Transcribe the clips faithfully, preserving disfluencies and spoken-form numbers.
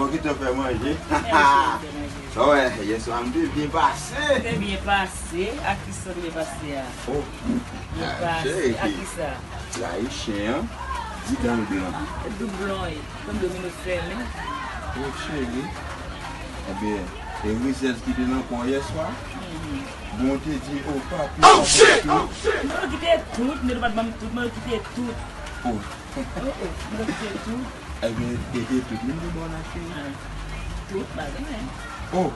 Ou gentan fè manje? Mèsi, mwen fè manje. Sa w wè, yèswa m te byen pase. Te byen pase? A kisa w te byen pase a? Oh, byen pase. A kisa? Ayisyen an, di dan l blan. Doub blan, wi. Tann domino fèmen. Oh, cheri. Ebyen, e rizèz ki te nan kò w yèswa? Bon, w te di, oh, papi, oh, shit! Mwen kite tout, men nou pa t ban m tout, mwen kite tout. Oh. Oh, oh, mwen kite tout. Ebyen, e, e tout moun te bon nan cheri. Ah, tout, pa gen anyen. Oh!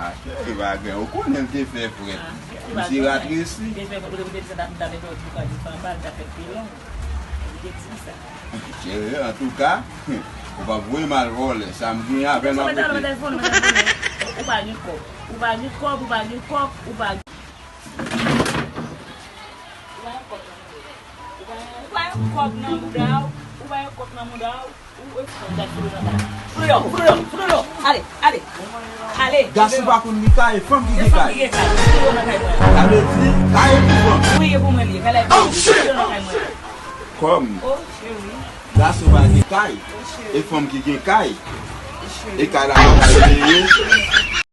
Ah, cheri, pa gen. Ou konnen l te fè frèt. Ah, cheri, pa gen anyen. Misye ratresi. Te fè frèt, ou te di sa, m ta mete yon ti bouka dife anba, l ta fè pilon. Ou te di sa. Cheri, antouka, ou p ap voye m al vòlè. Sa m gen avè l, m ap rete. Ou pa gen kòb. Ou pa gen kòb, ou pa gen kòb, ou pa gen. Ou pa gen kòb nan mouda w. Ou pa gen kòb nan mouda w. Ou pa gen kòb nan mouda w. Ou, ou, ou, gad fout ou nan kay. Fout ou deyò, fout ou deyò, fout ou deyò. Ale, ale. Ale. Gason pa konn gen kay, e fanm ki gen kay. E fanm ki gen kay. Fout ou deyò nan kay mwen. Sa vle di, kay e pou fanm. Wi, e pou mwen li ye. Kay la e pou mwen. Fout ou deyò nan kay mwen. Kòm. Oh, cheri. Gason pa gen kay, oh, cheri, e fanm ki gen kay. Cheri. E kay la pa kay li ye.